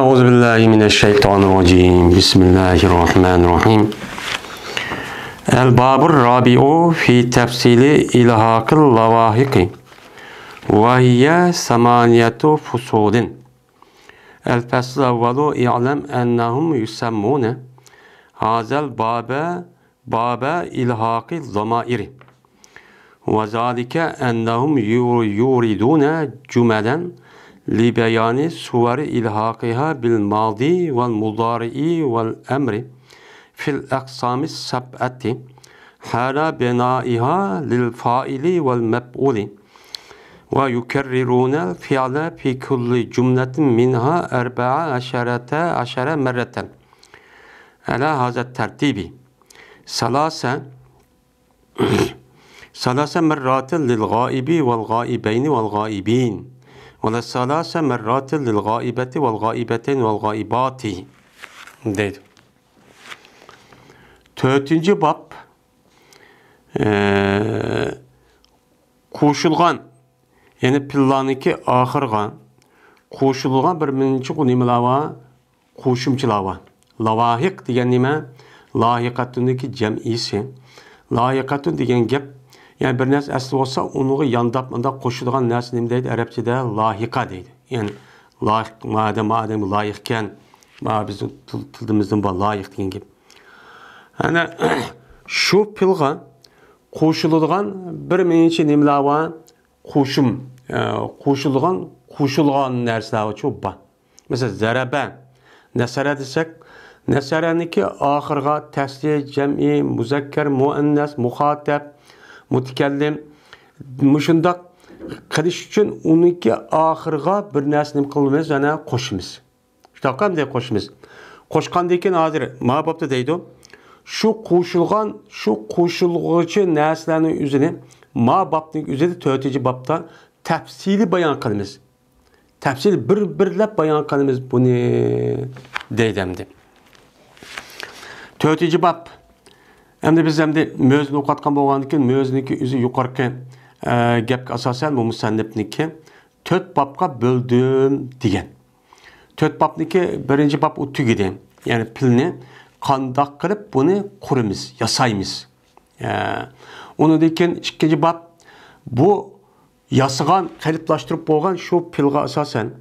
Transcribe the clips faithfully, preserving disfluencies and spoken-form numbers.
أعوذ بالله من الشيطان الرجيم. بسم الله الرحمن الرحيم. الباب الرابع في تفصيل إلحاق اللواحق، وهي ثمانية فصول. الفصل الأول: اعلم أنهم يسمون هذا الباب باب إلحاق الضمائر، وذلك أنهم يو-، يوردون جملا لبيان صور إلحاقها بالماضي والمضارع والأمر في الأقسام السبعة حال بنائها للفاعل والمفعول، ويكررون الفعل في كل جملة منها أربع عشرة، عشر مرة على هذا الترتيب: ثلاث، ثلاث مرات للغائب والغائبين والغائبين، ولا ثلاث مرات للغائبة والغائبتين والغائبات دەيدۇ. تۆتىنچى باب، ئە، قوشۇلغان، يەنى پىللانىڭكى ئاخىرىغا قوشۇلغان بىر نەچچە نېمىلەر بار؟ قوشۇمچىلار بار. لاۋاھىق دېگەن نېمە؟ لاھىقەتۇننىڭكى جەمئىسى. لاھىقەتۇن دېگەن گەپ، يەنى بىر نەرسە ئەسلى بولسا، ئۇنىڭغا يانداپ مۇنداق قوشىدىغان نەرسە نېمە دەيدۇ؟ ئەرەبچىدە لاھىقە دەيدۇ. يەنى لايىق، ما ئادەم، ما ئادەمگە لايىقكەن. ما بىزنىڭ تىل-، تىلىمىزدىن بار لايىق دېگەن گەپ. ئەنە شۇ پىلغا قوشۇلىدىغان بىر نەچچە نېمىلەر بار؟ قوشۇم، ئە، قوشۇلغان، قوشۇلغان نەرسىلەرچۇ بار. مەسىلەن، زەرەبە، نەسەرە دېسەك، نەسەرەنىڭكى ئاخىرىغا تەسنىيە، جەمئىي، مۇزەككەر، مۇئەننەس، مۇخاتەب، مۇتەكەللىم، مۇشۇنداق قىلىش ئۈچۈن ئۇنىڭكى ئاخىرىغا بىر نەرسە نېمە قىلىمىز؟ يەنە قوشىمىز. شۇنداققۇ، ئەمدى قوشىمىز. قوشقاندىن كېيىن ھازىر ما بابتا دەيدۇ. شۇ قوشۇلغان، شۇ قوشۇلغۇچى نەرسىلەرنىڭ ئۆزىنى ما بابنىڭ ئۆزىدە، تۆتىنچى بابتا تەپسىلىي بايان قىلىمىز. تەپسىلىي بىر-بىرلەپ بايان قىلىمىز بۇنى دەيدۇ ئەمدى. تۆتىنچى باب. ئەمدى بىز ئەمدى مۆزىنى ئوقۇۋاتقان بولغاندىن كېيىن، مۆزىنىڭكى ئۆزى يۇقىرىقى، ئە، گەپكە ئاساسەن، بۇ مۇسەننىپنىڭكى تۆت بابقا بۆلدۈم دېگەن. تۆت بابنىڭكى بىرىنچى باب ئۇ تۈگىدى. يەنى پىلنى قانداق قىلىپ بۇنى قۇرىمىز، ياسايمىز. ئە، ئۇنىڭدىن كېيىن ئىككىنچى باب، بۇ ياسىغان، قېلىپلاشتۇرۇپ بولغان شۇ پىلغا ئاساسەن،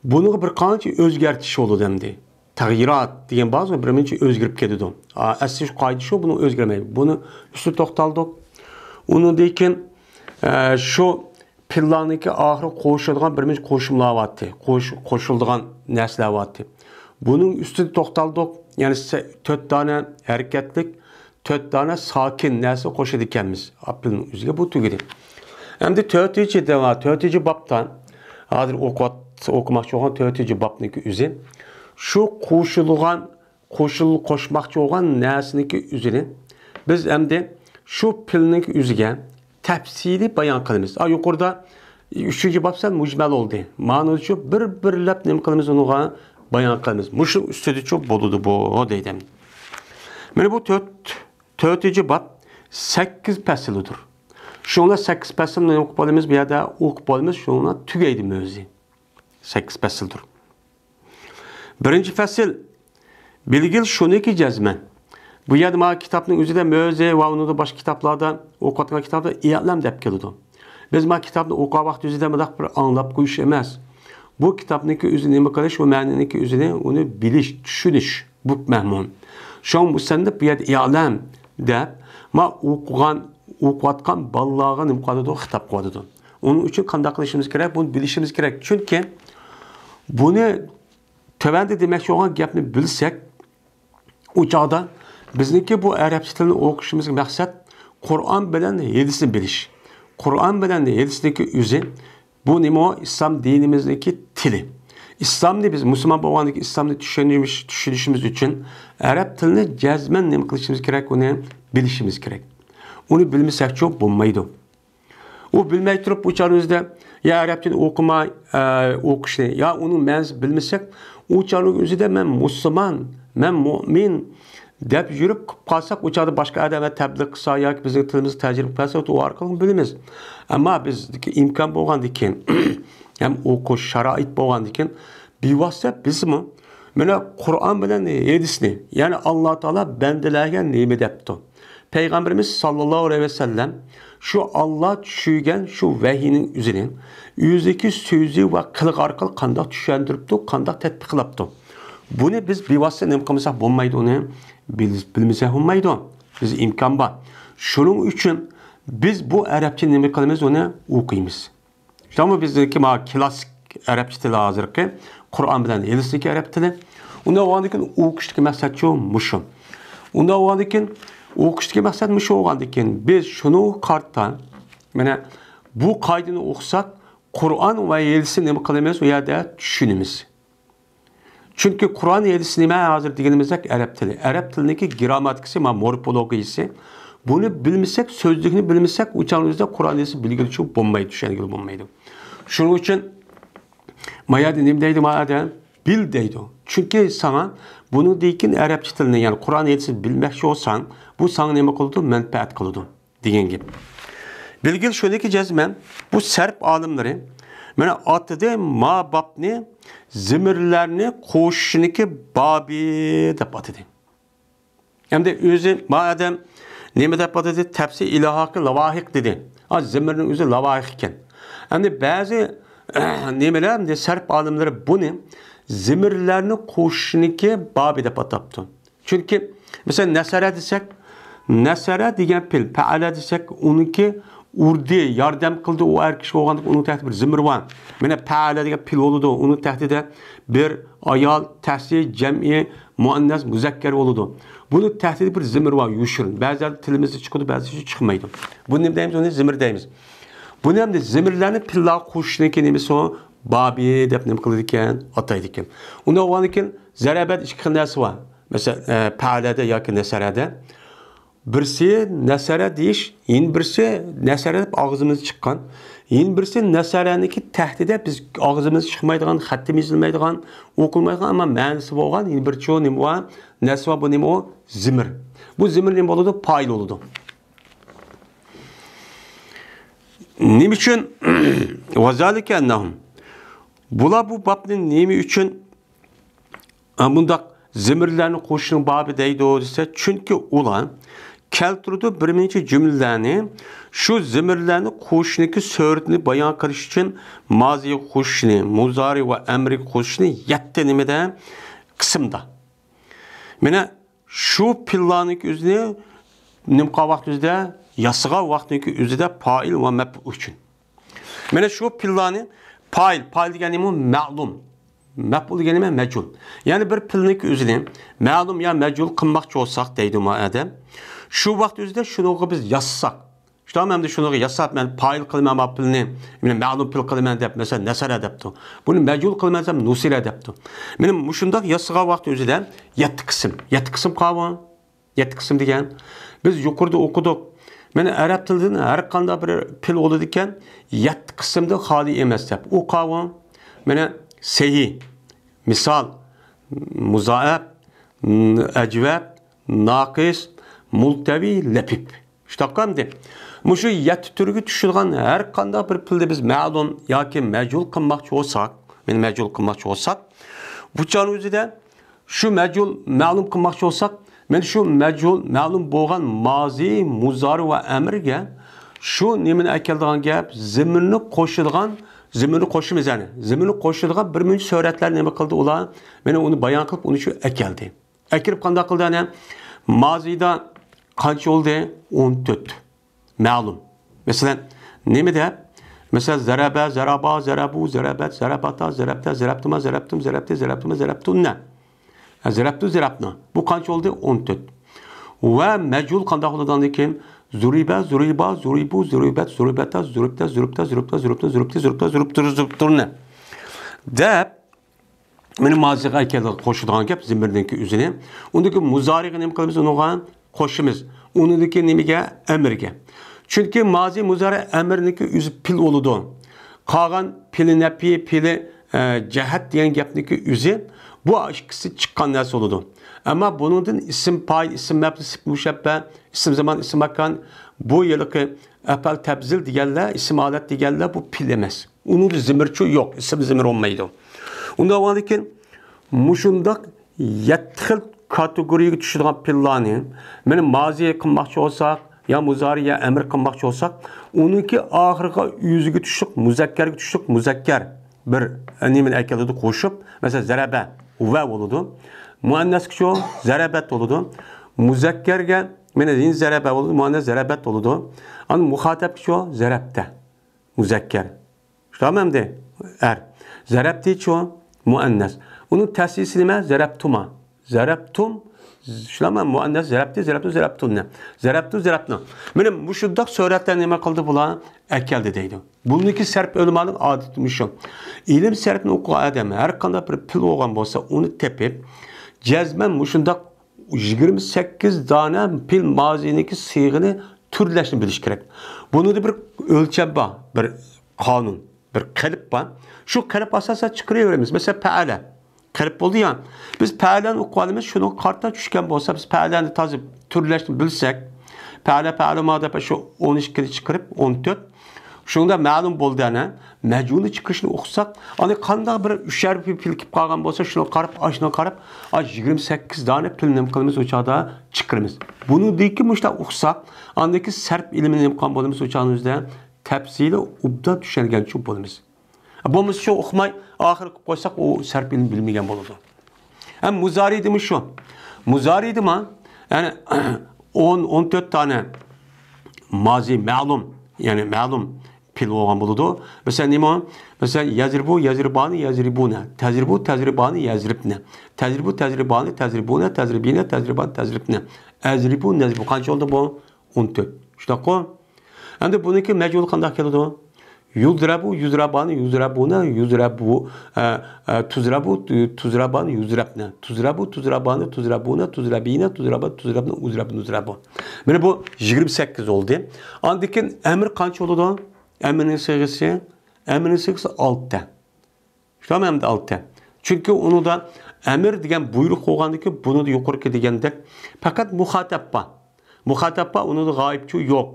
بۇنىڭغا بىر قانچە ئۆزگەرتىش بولىدۇ ئەمدى. تەغيىرات دېگەن بار، بىر مۇنچە ئۆزگىرىپ كېتىدۇ. ئا، ئەسلى شۇ قائىدە شۇ، بۇنىڭ ئۆزگەرمەيدۇ. بۇنى ئۈستىدە توختالدۇق. ئۇنىڭدىن كېيىن، ئە، شۇ پىللارنىڭكى ئاخىرىغا قوشۇلىدىغان بىر مۇنچە قوشۇملار بارتتى. قوش-، قوشۇلىدىغان نەرسىلەر بارتتى. بۇنىڭ ئۈستىدە توختالدۇق. يەنى سە-، تۆت دانە ھەرىكەتلىك، تۆت دانە ساكىن نەرسە قوشىدىكەنمىز. ئاپىلنىڭ ئۆزىگە بۇ تۈگىدى. ئەمدى تۆتىنچى دەۋا، تۆتىنچى بابتا، ھازىر ئوقۇۋات-، ئوقۇماقچى بولغان تۆتىنچى بابنىڭكى ئۆزى. شۇ قوشۇلغان، قوشۇل-، قوشماقچى بولغان نەرسىنىڭكى ئۆزىنى بىز ئەمدى شۇ پىلنىڭكى ئۆزىگە تەپسىلىي بايان قىلىمىز. ئا، يۇقىرىدا ئۈچىنچى باب سەل مۇجمەل بولدى. مانىسى شۇ، بىر-بىرلەپ نېمە قىلىمىز، ئۇنىڭغا بايان قىلىمىز. مۇشۇ ئۈستىدىچۇ بولىدۇ بۇ، دەيدۇ. مانا بۇ تۆت، تۆتىنچى باب سەككىز پەسىلدۇر. شۇڭا سەككىز پەسىلنى نېمە قىلىپ بولىمىز؟ بۇ يەردە ئوقۇپ بولىمىز، شۇڭا تۈگەيدۇ مۆزى. سەككىز پەسىلدۇر. بىرىنچى پەسىل، بىلگىل شۇنىكى جەزمەن. بۇ يەردە مانا كىتابنىڭ ئۆزىدە مۆزى ۋە ئۇنىڭدا باشقا كىتابلاردا، ئوقۇۋاتقان كىتابتا ئىلەم دەپ كېلىدۇ. بىز مانا كىتابنى ئوقۇغان ۋاقىت ئۆزىدە مۇنداق بىر ئاڭلاپ قويۇش ئەمەس. بۇ كىتابنىڭكى ئۆزى نېمە قىلىش، ئۇ مەنىنىڭكى ئۆزىنى، ئۇنى بىلىش، چۈشىنىش، بۇ مەھمۇم. شۇڭا مۇسەننىپ بۇ يەردە ئىلەم دەپ، ما ئوقۇغان، ئوقۇۋاتقان بالىلارغا نېمە قىلىۋاتىدۇ؟ خىتاب قىلىۋاتىدۇ. ئۇنىڭ ئۈچۈن قانداق قىلىشىمىز كېرەك؟ بۇنى بىلىشىمىز كېرەك. چۈنكى بۇنى تۆۋەندە دېمەكچى بولغان گەپنى بىلسەك، ئۇ چاغدا بىزنىڭكى بۇ ئەرەبچە تىلنى ئوقۇشىمىزدىكى مەقسەت قۇرئان بىلەن ھەدىسنى بىلىش. قۇرئان بىلەن ھەدىسنىڭكى ئۆزى، بۇ نېمە؟ ئىسلام دىنىمىزنىڭكى تىلى. ئىسلامنى بىز مۇسۇلمان بولغاندىكىن ئىسلامنى چۈشىنىش-، چۈشىنىشىمىز ئۈچۈن ئەرەب تىلىنى جەزمەن نېمە قىلىشىمىز كېرەك؟ ئۇنى بىلىشىمىز كېرەك. ئۇنى بىلمىسەكچۇ بولمايدۇ. ئۇ بىلمەي تۇرۇپ، ئۇ چاغنىڭ ئۆزىدە يا ئەرەبچىنى ئوقۇماي، ئە، ئوقۇشنى، يا ئۇنىڭ مەنىسىنى بىلمىسەك، ئۇ چاغنىڭ ئۆزىدە مەن مۇسۇلمان، مەن مۇئمىن دەپ يۈرۈپ قالساق، ئۇ چاغدا باشقا ئادەم تەبلىغ قىلسا ياكى بىزنىڭ تىلىمىزغا تەرجىمە قىلسا، ئۇ ئارقىلىق بىلىمىز. ئەمما بىزدىكى ئىمكان بولغاندىكىن، ھەم ئوقۇش شارائىت بولغاندىكىن، بىۋاسىتە بىزمۇ مانا قۇرئان بىلەن ھەدىسنى، يەنى ئاللا تائالا بەندىلەرگە نېمە دەپتۇ؟ پەيغەمبىرىمىز ساللاللاھۇ ئەلەيھى ۋەسەللەم شۇ ئاللا چۈشۈرگەن شۇ ۋەھىينىڭ ئۆزىنى ئۆزىدىكى سۆزى ۋە قىلىقى ئارقىلىق قانداق چۈشەندۈرۈپتۇ، قانداق تەتبىق قىلىپتۇ؟ بۇنى بىز بىۋاسىتە نېمە قىلمىساق بولمايدۇ، ئۇنى بىل-، بىلمىسەك بولمايدۇ. بىز ئىمكان بار. شۇنىڭ ئۈچۈن بىز بۇ ئەرەبچە نېمە قىلىمىز، ئۇنى ئوقۇيمىز. شۇڭا بىزنىڭكى ما كلاسسىك ئەرەبچە تىلى ھازىرقى قۇرئان بىلەن ھەدىستىكى ئەرەب تىلى. ئۇنداق بولغاندىن كېيىن ئوقۇشتىكى مەقسەت شۇ، مۇشۇ. ئۇنداق بولغاندىن كېيىن ئوقۇشتىكى مەقسەت مۇشۇ بولغاندىن كېيىن بىز شۇنىڭغا قارىتا، مانا بۇ قائىدىنى ئوقۇساق، قۇرئان ۋە ھەدىسنى نېمە قىلىمىز؟ ئۇ يەردە چۈشىنىمىز. چۈنكى قۇرئان ھەدىس نېمە ھازىر دېگىنىمىزدەك ئەرەب تىلى. ئەرەب تىلىنىڭكى گرامماتىكىسى، ما مورفولوگىيىسى. بۇنى بىلمىسەك، سۆزلۈكنى بىلمىسەك، ئۇ چاغنىڭ ئۆزىدە قۇرئان ھەدىسنى بىلگىلى بولمايدۇ، چۈشەنگىلى بولمايدۇ. شۇنىڭ ئۈچۈن ما يەردە نېمە دەيدۇ، ما ئادەم؟ بىل دەيدۇ. چۈنكى ساڭا بۇنىڭدىن كېيىن ئەرەبچە تىلنى، يەنى قۇرئان ھەدىسنى بىلمەكچى بولساڭ، بۇ ساڭا نېمە قىلىدۇ؟ مەنپەئەت قىلىدۇ. دېگەن گەپ. بىلگىلى شۇنىكى جەزمەن بۇ سەرپ ئالىملىرى مانا ئاتىدى ما بابنى زىمىرلەرنى قوشۇشنىكى بابى دەپ ئاتىدى. ئەمدى ئۆزى ما ئادەم نېمە دەپ ئاتىدى؟ تەپسىر ئىلاھاكى لاۋاھىق دېدى. ئا، زىمىرنىڭ ئۆزى لاۋاھىق ئىكەن. ئەمدى بەزى نېمىلەر، ئەمدى سەرپ ئالىملىرى بۇنى زىمىرلەرنى قوشۇشنىكى بابى دەپ ئاتاپتۇ. چۈنكى، مەسىلەن، نەسەرە دېسەك، نەسەرە دېگەن پېئىل، پەئەلە دېسەك، ئۇنىڭكى ئۇردى، ياردەم قىلدى، ئۇ ئەر كىشى بولغاندىكىن ئۇنىڭ تەھتىدە بىر زىمىر بار. مانا پەئەلە دېگەن پېئىل بولىدۇ، ئۇنىڭ تەھتىدە بىر ئايال، تەسى، جەمئى، مۇئەننەس، مۇزەككەر بولىدۇ. بۇنىڭ تەھتىدە بىر زىمىر بار، يوشۇرۇن. بەزىلەردە تىلىمىزدا چىقىدۇ، بەزىدە چىقمايدۇ. بۇنى نېمە دەيمىز؟ ئۇنى زىمىر دەيمىز. بۇنى ئەمدى زىمىرلەرنى پېئىللارغا قوشۇشنىڭكى نېمىسى ئۇ؟ بابى دەپ نېمە قىلىدىكەن؟ ئاتايدىكەن. ئۇنداق بولغاندىكىن زەرەبەدە ئىككى خىل نەرسە بار. مەسىلەن، ئە، پەئەلەدە ياكى نەسەرەدە. بىرسى نەسەرە دېيىش، يەنە بىرسى نەسەرە دەپ ئاغزىمىزدا چىققان. يەنە بىرسى نەسەرەنىڭكى تەھتىدە بىز ئاغزىمىزدا چىقمايدىغان، خەتتىمۇ يېزىلمايدىغان، ئوقۇلمايدىغان، ئەمما مەنىسى بولغان، يەنە بىر چوڭ نېمە بار؟ نەرسە بار، بۇ نېمە ئۇ؟ زىمىر. بۇ زىمىر نېمە بولىدۇ؟ پائىل بولىدۇ. نېمە ئۈچۈن؟ ۋەزالىكە ئەننەھۇم. بۇلار بۇ بابنى نېمە ئۈچۈن، ئە، مۇنداق زىمىرلەرنى قوشۇشنىڭ بابى دەيدۇ دېسە، چۈنكى ئۇلار كەلتۈرىدۇ بىر نەچچە جۈملىلەرنى، شۇ زىمىرلەرنى قوشۇشنىڭكى سۈرىتىنى بايان قىلىش ئۈچۈن مازىغا قوشۇشنى، مۇزارى ۋە ئەمرىگە قوشۇشنى يەتتە نېمىدە؟ قىسىمدا. مانا شۇ پېئىللارنىڭكى ئۆزىنى نېمە قىلغان ۋاقىت ئۆزىدە، ياسىغان ۋاقىتنىڭكى ئۆزىدە پائىل ۋە مەپئۇل ئۈچۈن. مانا شۇ پېئىللارنى پائىل، پائىل دېگەن نېمە؟ مەلۇم. مەپئۇل دېگەن نېمە؟ مەجھۇل. يەنى بىر پېئىلنىڭكى ئۆزىنى مەلۇم يا مەجھۇل قىلماقچى بولساق دەيدۇ ما ئادەم. شۇ ۋاقىت ئۆزىدە شۇنىڭغا بىز ياسىساق. شۇنداقمۇ ئەمدى شۇنىڭغا ياساپ، مەن پائىل قىلىمەن ما پېئىلنى، مانا مەلۇم پېئىل قىلىمەن دەپ، مەسىلەن، نەسەرە دەپتۇ. بۇنى مەجھۇل قىلىمەن دەپ، نۇسىرە دەپتۇ. مانا مۇشۇنداق ياسىغان ۋاقىت ئۆزىدە يەتتە قىسىم. يەتتە قىسىم قالغان. يەتتە قىسىم دېگەن. بىز يۇقىرىدا ئوقۇدۇق. مانا ئەرەب تىلىدىن ھەر قانداق بىر پېئىل بولىدىكەن، يەتتە قىسىمدىن خالىي ئەمەس دەپ. ئۇ قالغان. مانا سەھىھ، مىسال، مۇزائەپ، ئەجۋەپ، ناقىس، مۇلتەۋى، لەپىپ. شۇنداققۇ ئەمدى؟ مۇشۇ يەتتە تۈرگە چۈشىدىغان ھەر قانداق بىر پېئىلنى بىز مەلۇم ياكى مەجھۇل قىلماقچى بولساق، مانا مەجھۇل قىلماقچى بولساق، بۇ چاغنىڭ ئۆزىدە شۇ مەجھۇل مەلۇم قىلماقچى بولساق، مانا شۇ مەجھۇل مەلۇم بولغان مازى، مۇزارى ۋە ئەمىرگە شۇ نېمىنى ئەكېلىدىغان گەپ؟ زىمىرنى قوشىدىغان، زىمىرنى قوشىمىز يەنى. زىمىرنى قوشىدىغان بىر مۇنچە سۈرەتلەر نېمە قىلدى ئۇلار؟ مانا ئۇنى بايان قىلىپ، ئۇنى شۇ ئەكەلدى. ئەكىرىپ قانداق قىلدى ئەنە؟ مازىدا قانچە بولدى؟ ئون تۆت. مەلۇم. مەسىلەن، نېمە دەپ؟ مەسىلەن، زەرەبە، زەرابا، زەرەبۇ، زەرەبەت، زەرەباتا، زەرەبتە، زەرەبتىما، زەرەبتۇم، زەرەبتى، زەرەبتۇما، زەرەبتۇننە. ھە، زەرەبتۇ، زەرەبنا. بۇ قانچە بولدى؟ ئون تۆت. ۋە مەجھۇل قانداق بولىدۇ ئاندىن كېيىن؟ زۇرىبە، زۇرىبا، زۇرىبۇ، زۇرىبەت، زۇرىبەتا، زۇرىبتە، زۇرۇبتە، زۇرۇبتۇ، زۇرۇبتۇ، زۇرۇبتى، زۇرۇبتۇ، زۇرۇبتۇرنە. دەپ، مانا مازىغا ئەكەلدى، قوشىدىغان گەپ زىمىرنىڭكى ئۆزىنى. ئۇندىكى مۇزارىغا نېمە قىلىمىز؟ ئۇنىڭغا قوشىمىز. ئۇنىڭدىكى نېمىگە؟ ئەمىرگە. چۈنكى مازى مۇزارى ئەمىرنىڭكى ئۆزى پېئىل بولىدۇ. قالغان پېئىلى نەپى، پېئىلى، ئە، جەھەت دېگەن گەپنىڭكى ئۆزى بۇ ئىككىسى چىققان نەرسە بولىدۇ. ئەمما بۇنىڭدىن ئىسىم پائىل، ئىسىم مەپئۇل، سىپەت مۇشەببە، ئىسىم زامان، ئىسىم ماكان، بۇ ھېلىقى ئەپئال تەپزىل دېگەنلەر، ئىسىم ھالەت دېگەنلەر بۇ پېئىل ئەمەس. ئۇنىڭدا زىمىرچۇ يوق، ئىسىم زىمىر بولمايدۇ. ئۇنداق بولغاندىكىن مۇشۇنداق يەتتە خىل كاتېگورىيەگە چۈشىدىغان پېئىللارنى، مانا، مازى قىلماقچى بولساق، يا مۇزارى، يا ئەمر قىلماقچى بولساق، ئۇنىڭكى ئاخىرىغا ئۆزىگە چۈشلۈك، مۇزەككەرگە چۈشلۈك، مۇزەككەر بىر نېمىنى ئەكېلىدۇ قوشۇپ، مەسىلەن، زەرەبە، ۋە بولىدۇ. مۇئەننەسكىچۇ زەرەبەت بولىدۇ. مۇزەككەرگە، مانا، يەنە زەرەبە بولىدۇ، مۇئەننەس زەرەبەت بولىدۇ. ئاندىن مۇخاتەبكىچۇ زەرەبتە، مۇزەككەر. شۇنداقمۇ ئەمدى؟ ئەر. زەرەبتىچۇ مۇئەننەس. ئۇنىڭ تەسلىسى نېمە؟ زەرەبتۇما. زەرەبتۇم. شۇنداقمۇ؟ مۇئەننەس زەرەبتى، زەرەبتۇ، زەرەبتۇننى. زەرەبتۇ، زەرەبتۇ. مانا مۇشۇنداق سۈرەتلەر نېمە قىلدى بۇلار؟ ئەكەلدى دەيدۇ. بۇنىڭكى سەرپ ئۆلىمانىڭ ئادىتى مۇشۇ. ئىلىم سەرپنى ئوقۇغان ئادەم ھەر قانداق بىر پېئىل بولغان بولسا، ئۇنى تېپىپ، جەزمەن مۇشۇنداق يىگىرمە سەككىز دانە پېئىل مازىنىڭكى سىيغىنى تۈرلەشنى بىلىش كېرەك. بۇنىڭدا بىر ئۆلچەم بار، بىر قانۇن، بىر قېلىپ بار. شۇ قېلىپ ئاساسىدا چىقىرىۋېرىمىز. مەسىلەن، پەئەلە. قېلىپ بولدى يا. بىز پەئەلەنى ئوقۇۋالىمىز، شۇنىڭغا قارىتا چۈشكەن بولسا، بىز پەئەلەنى تازا تۈرلەشنى بىلسەك، پەئەلە، پەئەلۇما دەپ شۇ ئون ئىككىنى چىقىرىپ، ئون تۆت. شۇنىڭدا مەلۇم بولدى ئەنە. مەجھۇلنى چىقىرىشنى ئوقۇساق، ئاندىن قانداق بىر ئۈچەر پېئىل كېلىپ قالغان بولسا، شۇنىڭغا قاراپ، ئاشۇنىڭغا قاراپ، ئاش يىگىرمە سەككىز دانە پېئىلنى نېمە قىلىمىز، ئۇ چاغدا چىقىرىمىز. بۇنىڭدىكى مۇشۇنداق ئوقۇساق، ئاندىكى سەرپ ئىلمىنى نېمە قىلغان بولىمىز، ئۇ چاغنىڭ ئۆزىدە تەپسىلىي ئوبدان چۈشەنگەن بولىمىز. بولمىسا شۇ ئوقۇماي، ئاخىرى قىلىپ قويساق، ئۇ سەرپ ئىلمىنى بىلمىگەن بولىدۇ. ھەم مۇزارىدىمۇ شۇ. مۇزارىدىمۇ، يەنى ئون، ئون تۆت دانە مازى مەلۇم، يەنى مەلۇم پېئىل بولغان بولىدۇ. مەسىلەن، نېمە؟ مەسىلەن، يەزرىبۇ، يەزرىبانى، يەزرىبۇنە. تەزرىبۇ، تەزرىبانى، يەزرىبنە. تەزرىبۇ، تەزرىبانى، تەزرىبۇنە، تەزرىبىنە، تەزرىبان، تەزرىبنە. ئەزرىبۇ، نەزرىبۇ. قانچە بولدى بۇ؟ ئون تۆت. شۇنداققۇ؟ ئەمدى بۇنىڭكى مەجھۇلى قانداق كېلىدۇ؟ يۇزرەبۇ، يۇزرەبانى، يۇزرەبۇنە، يۇزرەبۇ، ئە، ئە، تۇزرەبۇ، تۇ-، تۇزرەبانى، يۇزرەبنە. تۇزرەبۇ، تۇزرەبانى، تۇزرەبۇنە، تۇزرەبىنە، تۇزرەبان، تۇزرەبنە، ئۇزرەبۇ، نۇزرەبۇ. مانا بۇ يىگىرمە سەككىز بولدى. ئاندىن كېيىن ئەمر قانچە بولىدۇ؟ ئەمرنىڭ سىيغىسى، ئەمرنىڭ سىيغىسى ئالتە. شۇنداقمۇ ئەمدى ئالتە؟ چۈنكى ئۇنىڭدا ئەمر دېگەن بۇيرۇق بولغاندىكىن، بۇنىڭدا يۇقىرىقى دېگەندەك پەقەت مۇخاتەب بار. مۇخاتەب بار، ئۇنىڭدا غائىبچۇ يوق.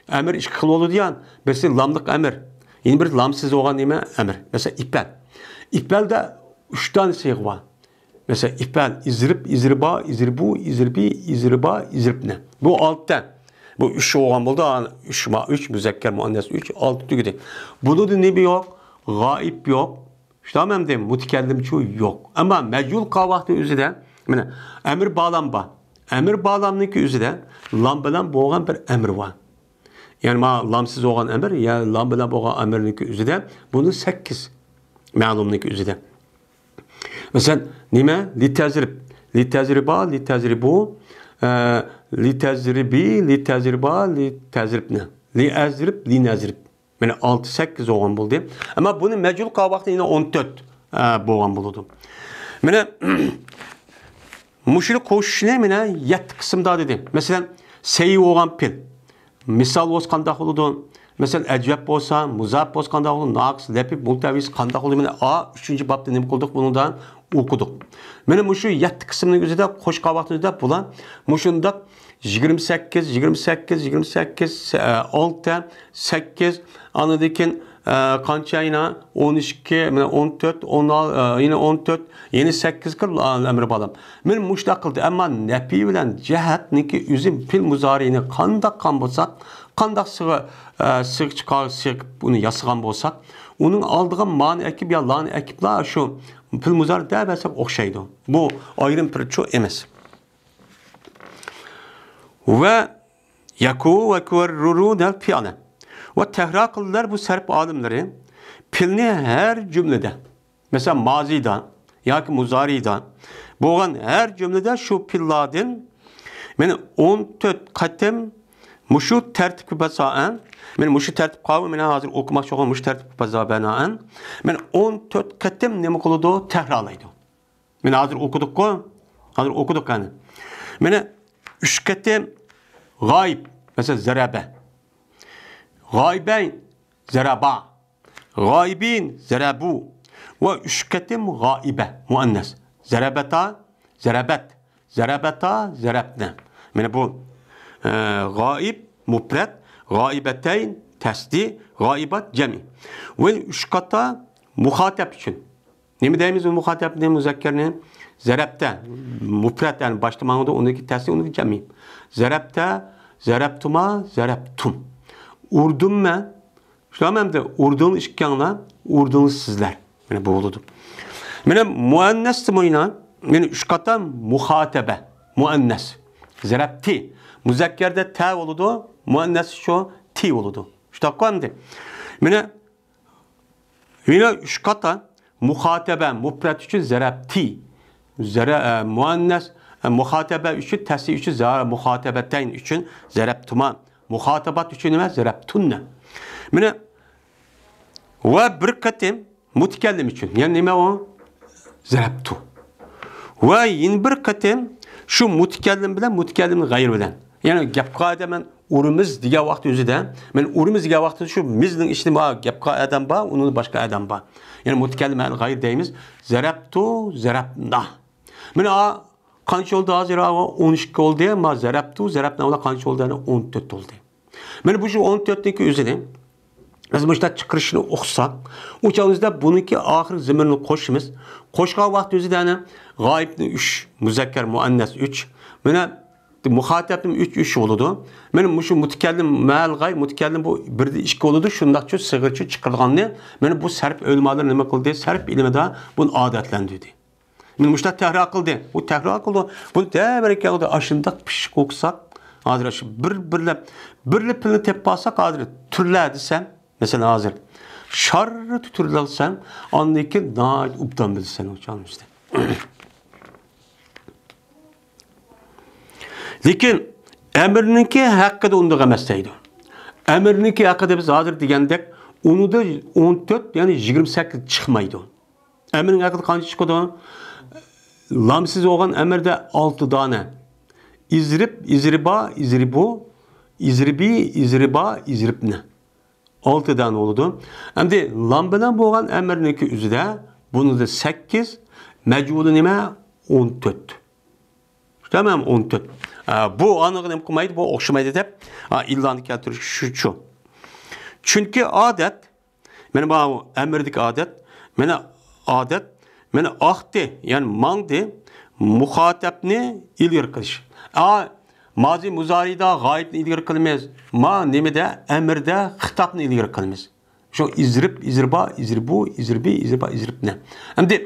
ئەمر ئىككى خىل بولىدۇ يا، بىرسى لاملىق ئەمر، يەنە بىر لامسىز بولغان نېمە؟ ئەمر. مەسىلەن، ئىپەل. ئىپەلدە ئۈچ دانە سىيغا بار. مەسىلەن، ئىپەل، ئىزرىب، ئىزرىبا، ئىزرىبۇ، ئىزرىبى، ئىزرىبا، ئىزرىبنە. بۇ ئالتە. بۇ ئۈچ بولغان بولدى. ئۈچ ما ئۈچ، مۇزەككەر مۇئەننەس ئۈچ، ئالتە تۈگىدى. بۇنىڭدا نېمە يوق؟ غائىب يوق. شۇنداقمۇ ئەمدى؟ مۇتەكەللىمچۇ يوق. ئەمما مەجھۇل قالغان ۋاقىتنىڭ ئۆزىدە، مانا، ئەمر بالام بار. ئەمر بالامنىڭكى ئۆزىدە لام بىلەن بولغان بىر ئەمر بار. يەنى ما لامسىز بولغان ئەمر، يا لام بىلەن بولغان ئەمرنىڭكى ئۆزىدە، بۇنىڭ سەككىز مەلۇمنىڭكى ئۆزىدە. مەسىلەن، نېمە؟ لىتەزرىب، لىتەزرىبا، لىتەزرىبۇ، ئە، لىتەزرىبى، لىتەزرىبا، لىتەزرىبنە، لىئەزرىب، لىنەزرىب. مانا ئالتە، سەككىز بولغان بولدى. ئەمما بۇنى مەجھۇل قالغان ۋاقىتتا يەنە ئون تۆت، ئە، بولغان بولىدۇ. مانا مۇشۇنى قوشۇشنى مانا يەتتە قىسىمدا دېدى. مەسىلەن، سەي بولغان پېئىل. مىسال بولسا قانداق بولىدۇ؟ مەسىلەن، ئەجۋەب بولسا، مۇزاپ بولسا قانداق بولىدۇ؟ ناقىس، لەپىف، مۇلتەۋىس قانداق بولىدۇ؟ مانا ئا ئۈچىنچى بابتا نېمە قىلدۇق؟ بۇنىڭدا ئوقۇدۇق. مانا مۇشۇ يەتتە قىسىمنىڭ ئۆزىدە، قوش قاۋاقنىڭ ئۆزىدە بۇلار مۇشۇنداق يىگىرمە سەككىز، يىگىرمە سەككىز، يىگىرمە سەككىز، ئە، ئالتە، سەككىز، ئاندىن كېيىن، ئە، قانچە يەنە؟ ئون ئىككى، مانا ئون تۆت، ئون ئال-، ئە، يەنە ئون تۆت، يەنە سەككىز قىل، ئە، ئەمرى بالام. مانا مۇشۇنداق قىلدى. ئەمما نەپى بىلەن جەھەتنىڭكى ئۆزى پېئىل مۇزارىنى قانداق قىلغان بولساق، قانداق سىغا، ئە، سىغ چىقار، سىغ ئۇنى ياسىغان بولساق، ئۇنىڭ ئالدىغا مانى ئەكىپ يا لانى ئەكىپلا شۇ پېئىل مۇزارى دەۋەرسەك ئوخشايدۇ. بۇ ئايرىم پېئىلچۇ ئەمەس. ۋە يەكۇ ۋە كۇۋەررۇرۇنەل پىئەلە. ۋە تەكرار قىلدىلار بۇ سەرپ ئالىملىرى پېئىلنى ھەر جۈملىدە، مەسىلەن، مازىدا ياكى مۇزارىدا بولغان ھەر جۈملىدە شۇ پېئىللاردىن مانا ئون تۆت قېتىم مۇشۇ تەرتىپكە بىنائەن، مانا مۇشۇ تەرتىپ قاۋۇ، مانا ھازىر ئوقۇماقچى بولغان مۇشۇ تەرتىپكە بىنائەن، مانا ئون تۆت قېتىم نېمە قىلىدۇ؟ تەكرارلايدۇ. مانا ھازىر ئوقۇدۇققۇ؟ ھازىر ئوقۇدۇق قېنى. مانا ئۈچ قېتىم غايىب، مەسىلەن، زەرەبە. غايىبەين، زەرەبا. غايىبىن، زەرەبۇ. ۋە ئۈچ قېتىم غائىبە، مۇئەننەس. زەرەبەتا، زەرەبەت. زەرەبەتا، زەرەبنە. مانا بۇ، ئە، غائىب، مۇپرەت، غائىبەتەين، تەسدى، غائىبات، جەمئى. ۋە ئۈچ قاتا مۇخاتەب ئۈچۈن. نېمە دەيمىز ئۇ مۇخاتەبنى، مۇزەككەرنى؟ زەرەبتە، مۇپرەت، يەنى باشتا ماڭىدۇ، ئۇنىڭكى تەسى، ئۇنىڭكى جەمئى. زەرەبتە، زەرەبتۇما، زەرەبتۇم. ئۇردۇممەن. شۇلارمۇ ئەمدى ئۇردۇڭ ئىككىڭلار، ئۇردۇڭ سىزلەر. مانا بۇ بولىدۇ. مانا مۇئەننەستىمۇ يەنە، مانا ئۈچ قاتار مۇخاتەبە، مۇئەننەس. زەرەبتى. مۇزەككەردە تە بولىدۇ، مۇئەننەس شۇ تى بولىدۇ. شۇنداققۇ ئەمدى. مانا يەنە ئۈچ قاتار مۇخاتەبە، مۇپرەت ئۈچۈن زەرەبتى. زەرە-، ئە، مۇئەننەس، ئە، مۇخاتەبە ئۈچۈن، تەسى ئۈچۈن، زە-، مۇخاتەبەتەين ئۈچۈن زەرەبتۇما. مۇخاتەبات ئۈچۈن نېمە؟ زەرەبتۇننە. مانا، ۋە بىر قېتىم مۇتەكەللىم ئۈچۈن. يەنى نېمە ئۇ؟ زەرەبتۇ. ۋە يەنە بىر قېتىم شۇ مۇتەكەللىم بىلەن مۇتەكەللىمنىڭ غەيرى بىلەن. يەنى گەپ قىلغان ئادەم مەن ئۇرىمىز دېگەن ۋاقىت ئۆزىدە، مەن ئۇرىمىز دېگەن ۋاقىتتا شۇ مىزنىڭ ئىچىدە بار گەپ قىلغان ئادەم بار، ئۇنىڭدا باشقا ئادەم بار. يەنى مۇتەكەللىم ئەل غەير دەيمىز. زەرەبتۇ، زەرەبنا. مانا، قانچە بولدى ھازىر؟ ئون ئىككى بولدى. ما زەرەبتۇ، زەرەبنا بىلەن قانچە بولدى؟ يەنى ئون تۆت بولدى. مانا بۇ شۇ ئون تۆتنىڭكى ئۆزىنى بىز مۇشۇنداق چىقىرىشنى ئوقۇساق، ئۇ چاغدا بۇنىڭكى ئاخىرقى زېمىرنى قوشىمىز. قوشقان ۋاقىت ئۆزىدە يەنە غايىبنى ئۈچ، مۇزەككەر مۇئەننەس ئۈچ. مانا مۇخاتەبنىڭ ئۈچ، ئۈچ بولىدۇ. مانا مۇشۇ مۇتەكەللىم مەل غايىب، مۇتەكەللىم بۇ بىردە ئىككى بولىدۇ. شۇنداقچۇ سىغىرچۇ چىقىرىلغاننى، مانا بۇ سەرپ ئۆلىمالىرى نېمە قىلدى؟ سەرپ ئىلمىدا بۇنى ئادەتلەندۈردى. مانا مۇشۇنداق تەكرار قىلدى. ئۇ تەكرار قىلدى. بۇنى تەبەرەك يەردە ئاشۇنداق پىششىق ئوقۇساق، ھازىر شۇ بىر، بىرلەپ، بىرلا پىلنى تېپىپ ئالساق، ھازىر تۈرلە دېسەم، مەسىلەن، ھازىر شاررىتى تۈرلە دېسەم، ئاندىن كېيىن ناھايىتى ئوبدان بىلىسەن ئۇ چاغنىڭ ئۈستىدە. لېكىن ئەمىرنىڭكى ھەققىدە ئۇنداق ئەمەس دەيدۇ. ئەمىرنىڭكى ھەققىدە بىز ھازىر دېگەندەك، ئۇنىڭدا ئون تۆت، يەنى يىگىرمە سەككىز چىقمايدۇ. ئەمىرنىڭ ھەققىدە قانچە چىقىدۇ؟ لامسىز بولغان ئەمىردە ئالتە دانە. ئىزرىب، ئىزرىبا، ئىزرىبۇ، ئىزرىبى، ئىزرىبا، ئىزرىبنى. ئالتە دانە بولىدۇ. ئەمدى لام بىلەن بولغان ئەمىرنىڭكى ئۆزىدە بۇنىڭدا سەككىز، مەجھۇلى نېمە؟ ئون تۆت. تامام ئون تۆت. ئا، بۇ ئانىغا نېمە قىلمايدۇ، بۇ ئوخشىمايدۇ دەپ، ئا، ئىللانى كەلتۈرۈش شۇ، شۇ. چۈنكى ئادەت، مانا بۇ ئەمىردىكى ئادەت، مانا ئادەت، مانا ئاقتى، يەنى ماڭدى، مۇخاتەبنى ئىلگىرى قىلىش. ئا، مازى مۇزارىدا غايىبنى ئىلگىرى قىلىمىز. ما نېمىدە؟ ئەمىردە خىتابنى ئىلگىرى قىلىمىز. شۇ ئىزرىب، ئىزرىبا، ئىزرىبۇ، ئىزرىبى، ئىزرىبا، ئىزرىبنى. ئەمدى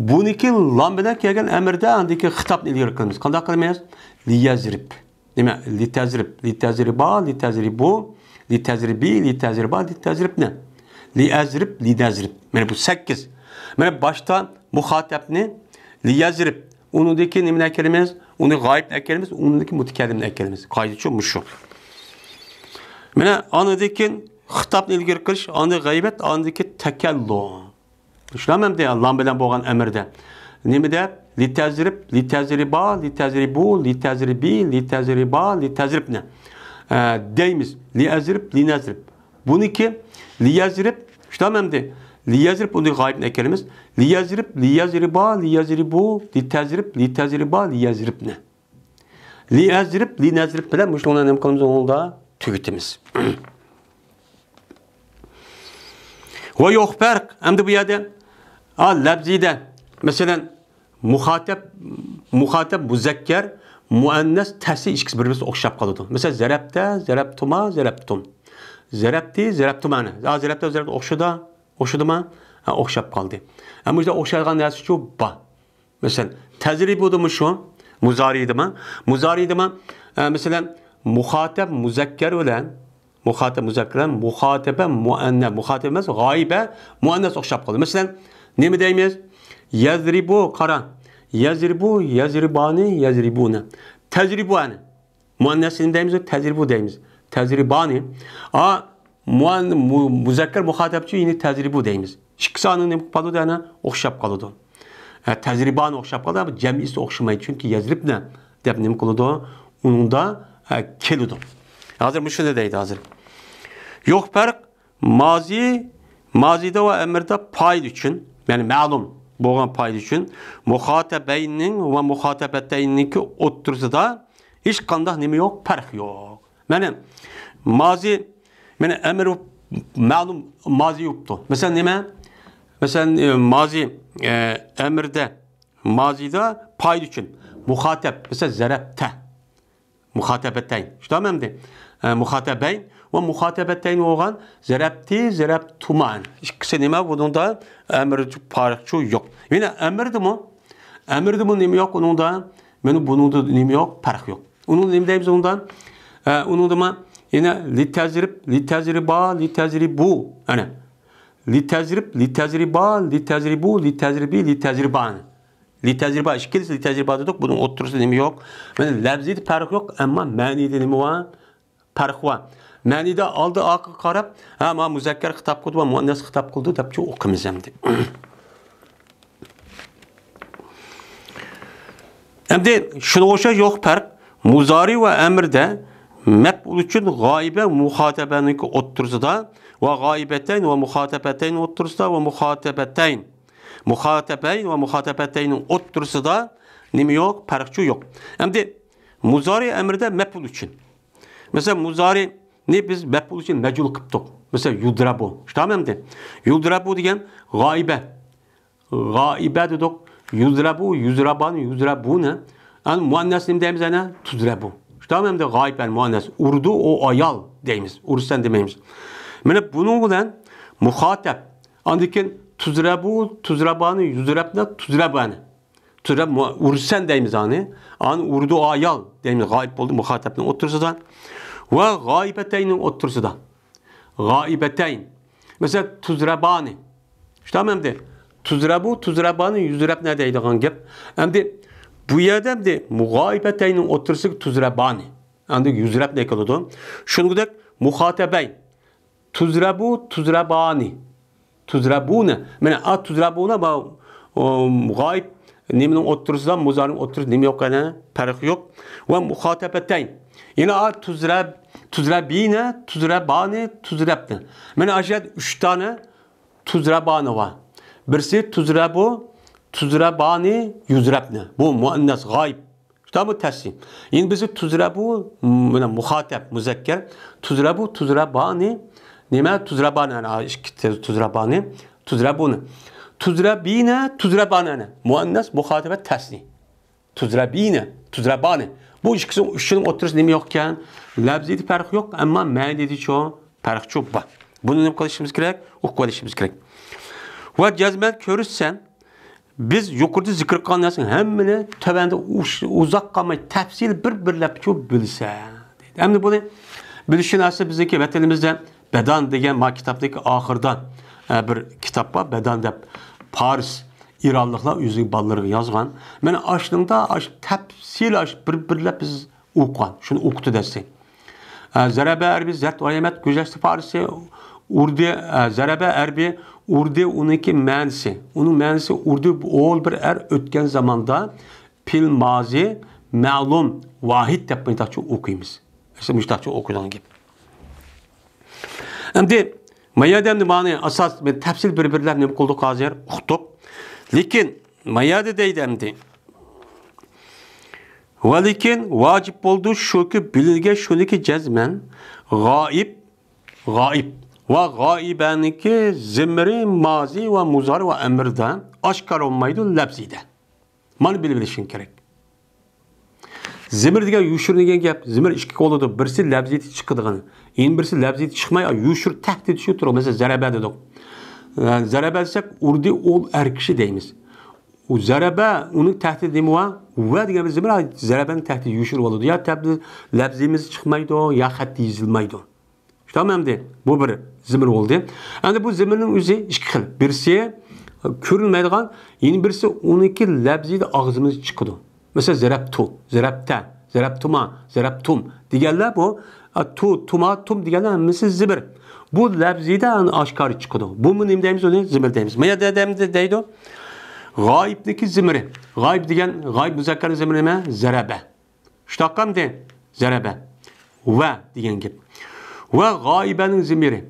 بۇنىڭكى لام بىلەن كەلگەن ئەمىردە ئاندىكى خىتابنى ئىلگىرى قىلىمىز. قانداق قىلىمىز؟ لىيەزرىب. نېمە؟ لىتەزرىب، لىتەزرىبا، لىتەزرىبۇ، لىتەزرىبى، لىتەزرىبا، لىتەزرىبنى. لىئەزرىب، لىنەزرىب. مانا بۇ سەككىز. مانا باشتا مۇخاتەبنى لىيەزرىب. ئۇنىڭدىن كېيىن نېمىنى ئەكىرىمىز؟ ئۇنى غايىبنى ئەكىرىمىز، ئۇنىڭدىن كېيىن مۇتەكەللىمنى ئەكىرىمىز. قائىدىچۇ مۇشۇ. مانا ئاندىن كېيىن خىتابنى ئىلگىرى قىلىش، ئاندىن غەيبەت، ئاندىن كېيىن تەكەللۇم. شۇلارمۇ ئەمدى لام بىلەن بولغان ئەمىردە. نېمىدە؟ لىتەزرىب، لىتەزرىبا، لىتەزرىبۇ، لىتەزرىبى، لىتەزرىبا، لىتەزرىبنى. ئە، دەيمىز. لىئەزرىب، لىنەزرىب. بۇنىڭكى لىيەزرىب، شۇنداقمۇ ئەمدى؟ لىيەزرىب، ئۇنى غايىبنى ئەكىرىمىز. لىيەزرىب، لىيەزرىبا، لىيەزرىبۇ، لىتەزرىب، لىتەزرىبا، لىيەزرىبنى. لىئەزرىب، لىنەزرىب بىلەن مۇشۇنىڭلارنى نېمە قىلىمىز؟ ئۇنىڭدا تۈگىتىمىز. ۋە يوق پەرق. ئەمدى بۇ يەردە، ئا، لەپزىدە، مەسىلەن، مۇخاتەب، مۇخاتەب مۇزەككەر، مۇئەننەس تەسى ئىككىسى بىر-بىرسىگە ئوخشاپ قالىدۇ. مەسىلەن، زەرەبتە، زەرەبتۇما، زەرەبتۇم. زەرەبتى، زەرەبتۇما. ھە، زەرەبتە، زەرەبتە ئوخشىدى، ئوخشىدىما؟ ھە، ئوخشاپ قالدى. ئەمما ئوخشايدىغان نەرسىچۇ بار. مەسىلەن، تەزرىبۇدىمۇ شۇ، مۇزارىدىمۇ، مۇزارىدىمۇ، ئە، مەسىلەن، مۇخاتەب مۇزەككەر بىلەن، مۇخاتەب مۇزەككەر بىلەن مۇخاتەبە مۇئەننەس، مۇخاتەب ئەمەس، غايىبە مۇئەننەس ئوخشاپ قالدى. مەسىلەن، نېمە دەيمىز؟ يەزرىبۇ، قارا. يەزرىبۇ، يەزرىبانى، يەزرىبۇنى. تەزرىبۇ ئەنە. مۇئەننەسنى دەيمىز، تەزرىبۇ دەيمىز. تەزرىبانى. ئا، مۇئەن-، مۇ-، مۇزەككەر مۇخاتەبچۇ، يەنى تەزرىبۇ دەيمىز. ئىككىسى ئانىڭ نېمە قىلىپ قالىدۇ؟ ئەنە ئوخشاپ قالىدۇ. ھە، تەزرىبانى ئوخشاپ قالىدۇ، ئەمما جەمئىسى ئوخشىمايدۇ. چۈنكى يەزرىبنە دەپ نېمە قىلىدۇ؟ ئۇنىڭدا، ھە، كېلىدۇ. ھازىر مۇشۇنى دەيدۇ ھازىر. يوق پەرق، مازى، مازىدا ۋە ئەمىردە پائىل ئۈچۈن، يەنى مەلۇم بولغان پائىل ئۈچۈن مۇخاتەبەينىڭ ۋە مۇخاتەبەتەينىڭكى ئوتتۇرىسىدا ھېچقانداق نېمە يوق، پەرق يوق. مانا مازى، مانا ئەمىر مەلۇم مازى بوپتۇ. مەسىلەن، نېمە؟ مەسىلەن، ئە، مازى، ئە، ئەمىردە، مازىدا پائىل ئۈچۈن مۇخاتەب، مەسىلەن، زەرەبتە. مۇخاتەبەتەين. شۇنداقمۇ ئەمدى؟ ئە، مۇخاتەبەين ۋە مۇخاتەبەتەين بولغان زەرەبتى، زەرەبتۇما. ئىككىسى نېمە؟ بۇنىڭدا ئەمىر پارىقچۇ يوق. يەنە ئەمىردىمۇ؟ ئەمىردىمۇ نېمە يوق ئۇنىڭدا؟ مانا بۇنىڭدا نېمە يوق؟ پەرق يوق. ئۇنىڭدا نېمە دەيمىز ئۇنىڭدا؟ ئە، ئۇنىڭدىمۇ يەنە لىتەزرىب، لىتەزرىبا، لىتەزرىبۇ. ئەنە. لىتەزرىب، لىتەزرىبا، لىتەزرىبۇ، لىتەزرىبى، لىتەزرىبان. لىتەزرىبا، ئىككىلىسى لىتەزرىبا دېدۇق، بۇنىڭ ئوتتۇرىسىدا نېمە يوق؟ مانا لەۋزىدە پەرق يوق، ئەمما مەنىدە نېمە بار؟ پەرق بار. مەنىدە ئالدى ئارقىغا قاراپ، ھە، مانا مۇزەككەر خىتاب قىلدى ۋە مۇئەننەس خىتاب قىلدى دەپچۇ ئوقۇيمىز ئەمدى. ئەمدى شۇنىڭغا ئوخشاش يوق پەرق. مۇزارى ۋە ئەمىردە مەپئۇل ئۈچۈن غائىبە مۇخاتەبەنىڭكى ئوتتۇرىسىدا ۋە غائىبەتەين ۋە مۇخاتەبەتەين ئوتتۇرىسىدا ۋە مۇخاتەبەتەين، مۇخاتەبەين ۋە مۇخاتەبەتەيننىڭ ئوتتۇرىسىدا نېمە يوق؟ پەرقچۇ يوق. ئەمدى مۇزارى ئەمىردە مەپئۇل ئۈچۈن. مەسىلەن، مۇزارىنى بىز مەپئۇل ئۈچۈن مەجھۇل قىپتۇق. مەسىلەن، يۇدرەبۇ. شۇنداقمۇ ئەمدى؟ يۇدرەبۇ دېگەن غائىبە. غائىبە دېدۇق. يۇزرەبۇ، يۇزرەبان، يۇزرەبۇنى. ئەنە مۇئەننەس نېمە دەيمىز ئەنە؟ تۇزرەبۇ. شۇنداقمۇ ئەمدى غائىب ئەنە مۇئەننەس. ئۇردۇ ئۇ ئايال دەيمىز. ئۇرسەن دېمەيمىز. مانا بۇنىڭ بىلەن مۇخاتەب. ئاندىن كېيىن تۇزرەبۇ، تۇزرەبانى، يۇزرەبنە، تۇزرەبانى. تۇزرەب مۇ-، ئۇرسەن دەيمىز ئانى. ئانى ئۇردۇ ئايال دەيمىز. غائىب بولدى مۇخاتەبنىڭ ئوتتۇرىسىدا. ۋە غائىبەتەينىڭ ئوتتۇرىسىدا. غائىبەتەين. مەسىلەن، تۇزرەبانى. شۇنداقمۇ ئەمدى؟ تۇزرەبۇ، تۇزرەبانى، يۇزرەبنە دەيدىغان گەپ. ئەمدى بۇ يەردە ئەمدى مۇغائىبەتەينىڭ ئوتتۇرىسىغا تۇزرەبانى. ئەمدى يۇزرەبنە كېلىدۇ. شۇنىڭدەك مۇخاتەبەين. تۇزرەبۇ، تۇزرەبانى. تۇزرەبۇنى. مانا، ئا، تۇزرەبۇنى، بۇ، ئۇ، غائىب نېمىنىڭ ئوتتۇرىسىدا، مۇزارىنىڭ ئوتتۇرىسىدا نېمە يوق، يەنە پەرق يوق. ۋە مۇخاتەبەتەين. يەنە ئا، تۇزرەب-، تۇزرەبىنە، تۇزرەبانى، تۇزرەبنى. مانا، ئاشۇ يەردە ئۈچ دانە تۇزرەبانى بار. بىرسى تۇزرەبۇ، تۇزرەبانى، يۇزرەبنى. بۇ مۇئەننەس غائىب. شۇنداقمۇ تەسنىي؟ يەنە بىرسى تۇزرەبۇ، مانا مۇخاتەب، مۇزەككەر. تۇزرەبۇ، تۇزرەبانى، نېمە؟ تۇزرەبانى، ئەنە، ئىككى تۇزرەبانى، تۇزرەبۇنى. تۇزرەبىنە، تۇزرەبانى، ئەنە، مۇئەننەس، مۇخاتەبە، تەسنىي. تۇزرەبىنە، تۇزرەبانى. بۇ ئىككىسىنىڭ، ئۈچىنىڭ ئوتتۇرىسىدا نېمە يوق ئىكەن؟ لەۋزىدە پەرق يوق، ئەمما مەنىدىچۇ پەرقچۇ بار. بۇنى نېمە قىلىشىمىز كېرەك؟ ئۇقۇپ ئېلىشىمىز كېرەك. ۋە جەزمەن كۆرۈرسەن، بىز يۇقىرىدا زىكىر قىلغان نەرسىنىڭ ھەممىنى تۆۋەندە ئۇش-، ئۇزاق قالماي تەپسىلىي بىر-بىرلەپچۇ بىلسە. ئەمدى بۇنى بىلىش شۇ نەرسە بىزنىڭكى ۋەتىنىمىزدە بەدان دېگەن ما كىتابنىڭكى ئاخىرىدا، ئە، بىر كىتاب بار، بەدان دەپ، پارس، ئىرانلىقلار ئۆزىنىڭ بالىلىرىغا يازغان. مانا ئاشۇنىڭدا ئاش-، تەپسىلىي ئاش-، بىر-بىرلەپ بىز ئوقۇغان، شۇنى ئوقۇتتى دەسسى. ئە، زەرەبە ئەربى زەت ئايەمەت گۈزەشتە پارسى ئۇردى، ئە، زەرەبە ئەربى ئۇردى ئۇنىڭكى مەنىسى. ئۇنىڭ مەنىسى ئۇردى ئول بىر ئەر ئۆتكەن زاماندا پىل مازى مەلۇم ۋاھىد دەپ مۇنداقچە ئوقۇيمىز. ئەسلى مۇشۇنداقچە ئوقۇيدىغان گەپ. ئەمدى ما يەردە ئەمدى مانى ئاساس بىر تەپسىل بىر بىرلەپ نېمە قىلدۇق ھازىر؟ ئۇقتۇق. لېكىن ما يەردە دەيدۇ ئەمدى. ۋە لېكىن ۋاجىپ بولىدۇ شۇكى بىلىنگەن شۇنىكى جەزمەن غائىب، غائىب ۋە غائىبەنىڭكى زىمىرى مازى ۋە مۇزارى ۋە ئەمىردە ئاشكارا بولمايدۇ لەپزىدە. مانا بىلىۋېلىشىڭ كېرەك. زىمىر دېگەن يوشۇرۇن دېگەن گەپ. زىمىر ئىككىگە بولىدۇ. بىرسى لەپزىدە چىقىدىغىنى. يەنە بىرسى لەپزىدە چىقماي، يوشۇر تەھت دېيىشى تۇرۇق. مەسىلەن، زەرەبە دېدۇق. ئە، زەرەبە دېسەك، ئۇردى ئول ئەر كىشى دەيمىز. ئۇ زەرەبە، ئۇنىڭ تەھتىدە نېمە بار؟ ۋە دېگەن بىر زىمىر، زەرەبەنىڭ تەھتىدە يوشۇرۇن بولىدۇ. يا تەبدىل لەپزىمىز چىقمايدۇ، يا خەت يېزىلمايدۇ. شۇنداقمۇ ئەمدى؟ بۇ بىر زىمىر بولدى. ئەمدى بۇ زىمىرنىڭ ئۆزى ئىككى خىل. بىرسى كۆرۈنمەيدىغان، يەنە بىرسى ئۇنىڭكى لەپزىدە ئاغزىمىزدا چىقىدۇ. مەسىلەن، زەرەپتۇ، زەرەپتە، زەرەپتۇما، زەرەپتۇم دېگەنلەر بۇ، ئا، تۇ، تۇما، تۇم دېگەنلەر ھەممىسى زىمىر. بۇ لەپزىدە ئاشكارا چىقىدۇ. بۇمۇ نېمە دەيمىز ئۇنى؟ زىمىر دەيمىز. ما يەردە دەيدۇ؟ غائىبنىڭكى زىمىرى. غائىب دېگەن، غائىب مۇزەككەرنىڭ زىمىرى نېمە؟ زەرەبە. شۇنداققامدى؟ زەرەبە. ۋە دېگەن گەپ. ۋە غائىبەنىڭ زىمىرى.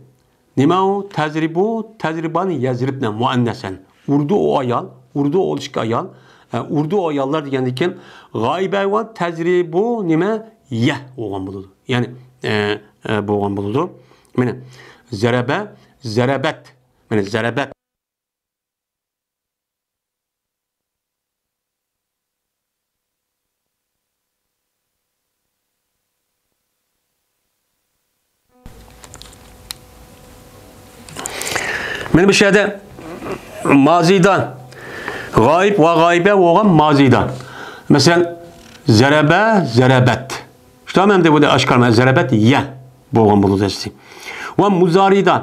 نېمە ئۇ؟ تەزرىبۇ، تەزرىبانى يەزرىبنە مۇئەننەسەن. ئۇردۇ ئۇ ئايال، ئۇردۇ ئۇ ئىككى ئايال. ئە، ئۇردۇ ئۇ ئاياللار دېگەندىن كېيىن غائىبە ۋە تەزرىبۇ نېمە؟ يە بولغان بولىدۇ. يەنى، ئە، ئە، بولغان بولىدۇ. مانا، زەرەبە، زەرەبەت. مانا، زەرەبەت. مانا بۇ يەردە مازىدا غائىب ۋە غائىبە بولغان مازىدا. مەسىلەن، زەرەبە، زەرەبەت. شۇنداقمۇ؟ ئەمدى بۇ ئاشكارا زەرەبەت يە بولغان بولىدۇ ئەسلى. ۋە مۇزارىدا.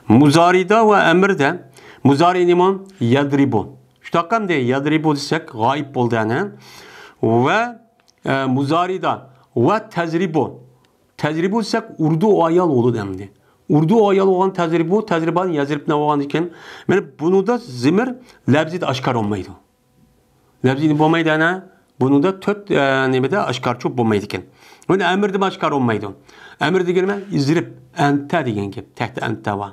مۇزارىدا ۋە ئەمىردە. مۇزارى نېمە؟ يەدرىبۇ. شۇنداققا ئەمدى يەدرىبۇ دېسەك، غائىب بولدى ئەنە. ۋە، ئە، مۇزارىدا ۋە تەزرىبۇ. تەزرىبۇ دېسەك، ئۇردۇ ئايال بولىدۇ ئەمدى. ئۇردۇ ئايال بولغان تەزرىبۇ، تەزرىبانى يەزرىبنە بولغاندىكىن، مانا بۇنىڭدا زىمىر لەۋزىدە ئاشكارا بولمايدۇ. لەۋزىدە بولمايدۇ ئەنە. بۇنىڭدا تۆت، ئە، نېمىدە ئاشكارىچۇ بولمايدىكەن. مانا ئەمىردىمۇ ئاشكارا بولمايدۇ. ئەمىر دېگىنىمە ئىزرىب، ئەنتە دېگەن گەپ. تەھتە ئەنتە بار.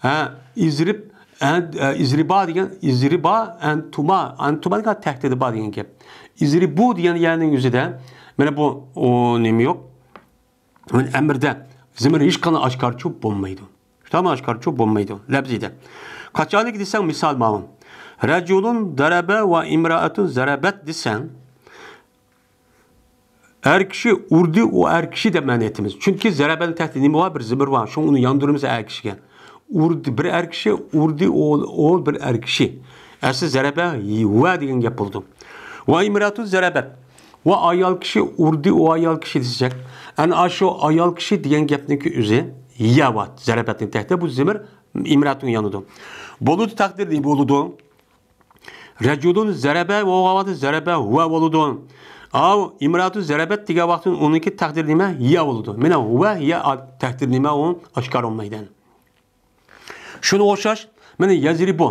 ھە، ئىزرىب، ئەن-، ئە، ئىزرىبا دېگەن، ئىزرىبا، ئەنتۇما، ئەنتۇما دېگەن تەھتىدە بار دېگەن گەپ. ئىزرىبۇ دېگەن يەرنىڭ ئۆزىدە، مانا بۇ، ئۇ نېمە يوق؟ مانا ئەمىردە زىمىر ھېچقانداق ئاشكارىچۇ بولمايدۇ. شۇنداقمۇ؟ ئاشكارىچۇ بولمايدۇ لەۋزىدە. قاچانلىك دېسەڭ، مىسال ماۋۇ. رەجۇلۇن دەرەبە ۋە ئىمرائەتۇن زەرەبەت دېسەڭ، ئەر كىشى ئۇردى، ئۇ ئەر كىشى دەپ مەنە ئېيتىمىز. چۈنكى زەرەبەنىڭ تەھتىدە نېمە بار؟ بىر زىمىر بار. شۇڭا ئۇنى ياندۇرىمىز ئەر كىشىگە. ئۇردى بىر ئەر كىشى، ئۇردى ئۇ، ئۇ بىر ئەر كىشى. ئەسلى زەرەبە ۋە دېگەن گەپ بولىدۇ. ۋە ئىمراتۇ زەرەبەت. ۋە ئايال كىشى ئۇردى، ئۇ ئايال كىشى دېسەك، ئەنە ئاشۇ ئايال كىشى دېگەن گەپنىڭكى ئۆزى يە بار. زەرەبەتنىڭ تەھتىدە بۇ زىمىر ئىمراتۇنغا يانىدۇ. بولىدۇ، تەقدىر نېمە بولىدۇ؟ رەجۇلۇن زەرەبە بولغان ۋاقىتتا زەرەبە ۋە بولىدۇ. ئاۋ ئىمراتۇ زەرەبەت دېگەن ۋاقىتتا ئۇنىڭكى تەقدىرى نېمە؟ يە بولىدۇ. مانا ۋە يە تەقدىرى نېمە؟ ئۇ ئاشكارا بولمايدۇ. شۇنىڭغا ئوخشاش، مانا يەزرىبۇ.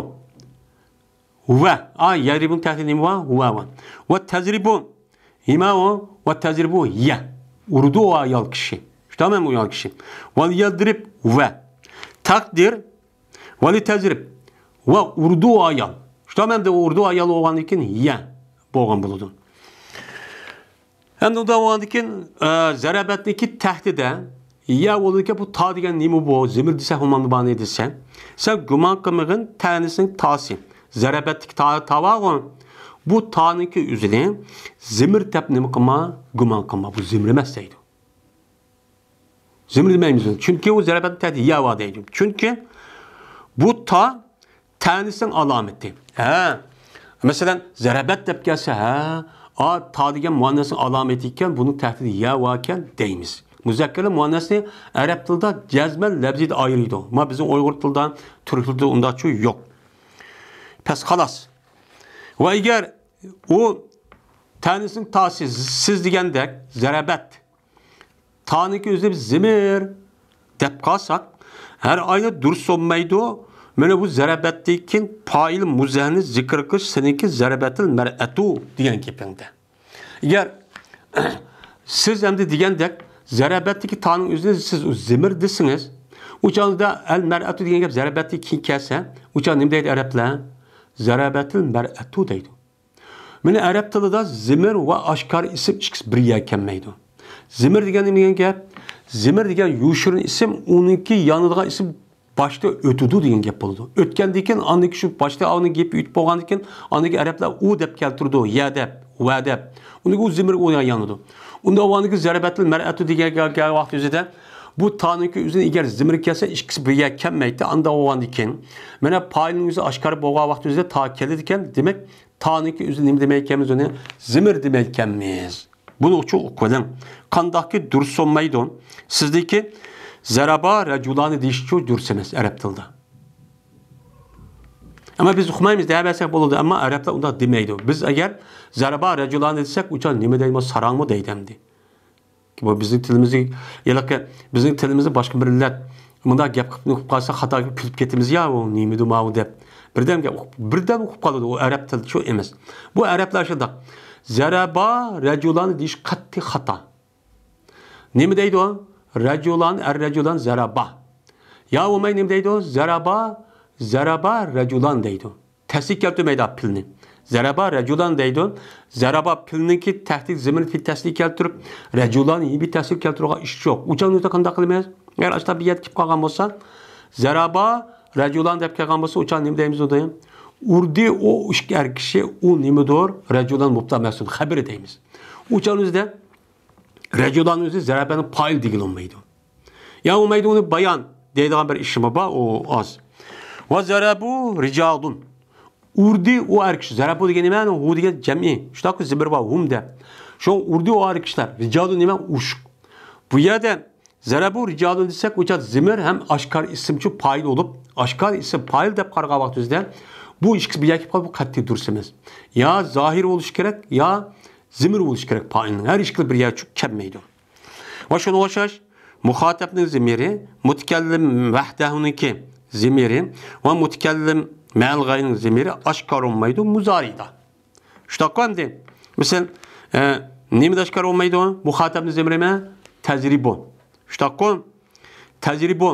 ۋە. ئا، يەزرىبۇنىڭ تەقدىرى نېمە بار؟ ۋە بار. ۋە تەزرىبۇ. نېمە ئۇ؟ ۋە تەزرىبۇ يە. ئۇرىدۇ ئۇ ئايال كىشى. شۇنداقمۇ ئۇ ئايال كىشى؟ ۋە يەزرىب ۋە. تەقدىر. ۋە لىتەزرىب. ۋە ئۇرىدۇ ئۇ ئايال. شۇنداقمۇ ئەمدى ئۇرىدۇ ئايال بولغاندىن كېيىن يە بولغان بولىدۇ. ئەمدى ئۇنداق بولغاندىن كېيىن، ئە، زەرەبەتنىڭكى تەھتىدە يە بولىدىكەن، بۇ تا دېگەن نېمە بۇ؟ زىمىر دېسە ھۇماندا بارنى دېسە. سەن گۇمان قىلمىغىن، تەنىسىڭ تاسى. زەرەبەتتىكى تا، تا بارغۇ. بۇ تانىڭكى ئۆزىنى زىمىر دەپ نېمە قىلما؟ گۇمان قىلما. بۇ زىمىر ئەمەس دەيدۇ. زىمىر دېمەيمىز. چۈنكى ئۇ زەرەبەتنىڭ تەھتىدە يە بار دەيدۇ. چۈنكى بۇ تا تەنىسنىڭ ئالامىتى. ھە. مەسىلەن، زەرەبەت دەپ كەلسە، ھە، ئا، تا دېگەن مۇئەننەسنىڭ ئالامىتى ئىكەن، بۇنىڭ تەھتىدە يە باركەن دەيمىز. مۇزەككەرلەر مۇئەننەسنى ئەرەب تىلىدا جەزمەن لەۋزىدە ئايرىيدۇ. ما بىزنىڭ ئۇيغۇر تىلىدا، تۈرك تىلىدا ئۇنداقچۇ يوق. پەس خالاس. ۋە ئەگەر ئۇ تەنىسنىڭ تاسى، سىز دېگەندەك، زەرەبەت. تانىڭكى ئۆزىنى بىز زىمىر دەپ قالساق، ھەر ئاينى دۇرۇس بولمايدۇ. مانا بۇ زەرەبەتتىن كېيىن پائىل مۇزەھنى زىكىر قىلىش سېنىڭكى زەرەبەتىل مەرئەتۇ دېگەن گېپىڭدە. ئەگەر سىز ئەمدى دېگەندەك زەرەبەتتىكى تانىڭ ئۆزىنى سىز زىمىر دېسىڭىز، ئۇ چاغدا ئەل مەرئەتۇ دېگەن گەپ زەرەبەتتىن كېيىن كەلسە، ئۇ چاغدا نېمە دەيدۇ ئەرەبلەر؟ زەرەبەتىل مەرئەتۇ دەيدۇ. مانا ئەرەب تىلىدا زىمىر ۋە ئاشكارا ئىسىم ئىككىسى بىر يەرگە كەلمەيدۇ. زىمىر دېگەن نېمە دېگەن گەپ؟ زىمىر دېگەن يوشۇرۇن ئىسىم، ئۇنىڭكى يانىدىغان ئىسىم باشتا ئۆتىدۇ دېگەن گەپ بولىدۇ. ئۆتكەندىن كېيىن، ئاندىن كېيىن شۇ باشتا ئۇنىڭ گېپى ئۆتۈپ بولغاندىن كېيىن، ئاندىن كېيىن ئەرەبلەر ئۇ دەپ كەلتۈرىدۇ، يە دەپ، ۋە دەپ. ئۇنىڭ ئۇ زىمىر ئۇ يانىدۇ. ئۇنداق بولغاندىن كېيىن زەرەبەتىل مەرئەتۇ دېگەن گەپ ۋاقتى ئۆزىدە بۇ تانىڭكى ئۆزىنى ئەگەر زىمىر كەلسە، ئىككىسى بىر يەرگە كەلمەيتتى. ئانداق بولغاندىن كېيىن، مانا پائىلنىڭ ئۆزى ئاشكارا بولغان ۋاقتى ئۆزىدە تا كېلىدىكەن، دېمەك، تانىڭكى ئۆزى نېمە دېمەيدىكەنمىز ئۇنى؟ زىمىر دېمەيدىكەنمىز. بۇنى ئۇچۇ ئۇقۇۋېلىڭ. قانداقكى دۇرۇس بولمايدۇ؟ سىزدىكى زەرەبا رەجۇلانى دېيىشچۇ دۇرۇس ئەمەس ئەرەب تىلىدا. ئەمما بىز ئۇقمايمىز دەۋەرسەك بولىدۇ، ئەمما ئەرەبلەر ئۇنداق دېمەيدۇ. بىز ئەگەر زەرەبا رەجۇلانى دېسەك، ئۇچا نېمە دەيمىز؟ ساراڭمۇ دەيدۇ ئەمدى. بۇ بىزنىڭ تىلىمىزنى، ھېلىقى بىزنىڭ تىلىمىزنى باشقا مىللەت مۇنداق گەپ قىلىپ، قىلىپ قالسا، خاتا گەپ كۈلۈپ كېتىمىز يا، ئۇ نېمىدۇ ماۋۇ دەپ. بىردەم گەپ ئۇقۇپ، بىردەم ئۇقۇپ قالىدۇ، ئۇ ئەرەب تىلى شۇ ئەمەس. بۇ ئەرەبلەر شۇنداق. زەرەبا رەجۇلانى دېيىش قەتئىي خاتا. نېمە دەيدۇ؟ رەجۇلان، ئەر رەجۇلان زەرەبا. يا بولماي نېمە دەيدۇ؟ زەرەبا، زەرەبا رەجۇلان دەيدۇ. تەسلىك كەلتۈرمەيدۇ پىلنى. زەرەبا رەجۇلان دەيدۇ. زەرەبا پىلنىڭكى تەھتىك زىمىنى تەسلىك كەلتۈرۈپ، رەجۇلان يېڭى بىر تەسلىك كەلتۈرۈۋالغان ئىش يوق. ئۇچان ئۆزى قانداق قىلىمىز؟ ئەگەر ئاشتا بىر يەردە كېلىپ قالغان بولسا، زەرەبا رەجۇلان دەپ كەلگەن بولسا، ئۇچان نېمە دەيمىز ئۇنى؟ ئۇردى ئۇ ئىككى ئەر كىشى، ئۇ نېمىدۇر؟ رەجۇلان مۇبتەدا مەھزۇن خەبىرى دەيمىز. ئۇچان ئۆزىدە رەجۇلان ئۆزى زەرەبەنىڭ پائىل دېگىلى بولمايدۇ. يا بولمايدۇ ئۇنى بايان دەيدىغان بىر ئىشىمۇ بار، ئۇ ئاز. ۋە زەرەبۇ رىجالۇن. ئۇردى ئۇ ئەر كىشى. زەرەبۇ دېگەن نېمە؟ ھۇ دېگەن جەمئىي. شۇنداققۇ زىمىر بار، ھۇم دە. شۇ ئۇردى ئۇ ئەر كىشىلەر. رىجالۇن نېمە؟ ئۇششۇق. بۇ يەردە زەرەبۇ رىجالۇن دېسەك، ئۇ چاغ زىمىر ھەم ئاشكارا ئىسىمچۇ پائىل بولۇپ، ئاشكارا ئىسىم پائىل دەپ قارىغان ۋاقتىمىزدا بۇ ئىككىسى بىر يەرگە كېلىپ قالىدۇ، بۇ قەتئىي دۇرۇس ئەمەس. يا زاھىر بولۇشى كېرەك، يا زىمىر بولۇشى كېرەك پائىلنىڭ. ھەر ئىككىلا بىر يەرگە چۈ-، كەلمەيدۇ. ۋە شۇنىڭغا ئوخشاش مۇخاتەبنىڭ زىمىرى، مۇتەكەللىم ۋەھدەھۇنىڭكى زىمىرى ۋە مۇتەكەللىم مەئەل غەيرىنىڭ زىمىرى ئاشكارا بولمايدۇ مۇزارىدا. شۇنداققۇ ئەمدى؟ مىسال، ئە، نېمىدە ئاشكارا بولمايدۇ؟ مۇخاتەبنىڭ زىمىرى نېمە؟ تەجرىبۇ. شۇنداققۇ؟ تەجرىبۇ.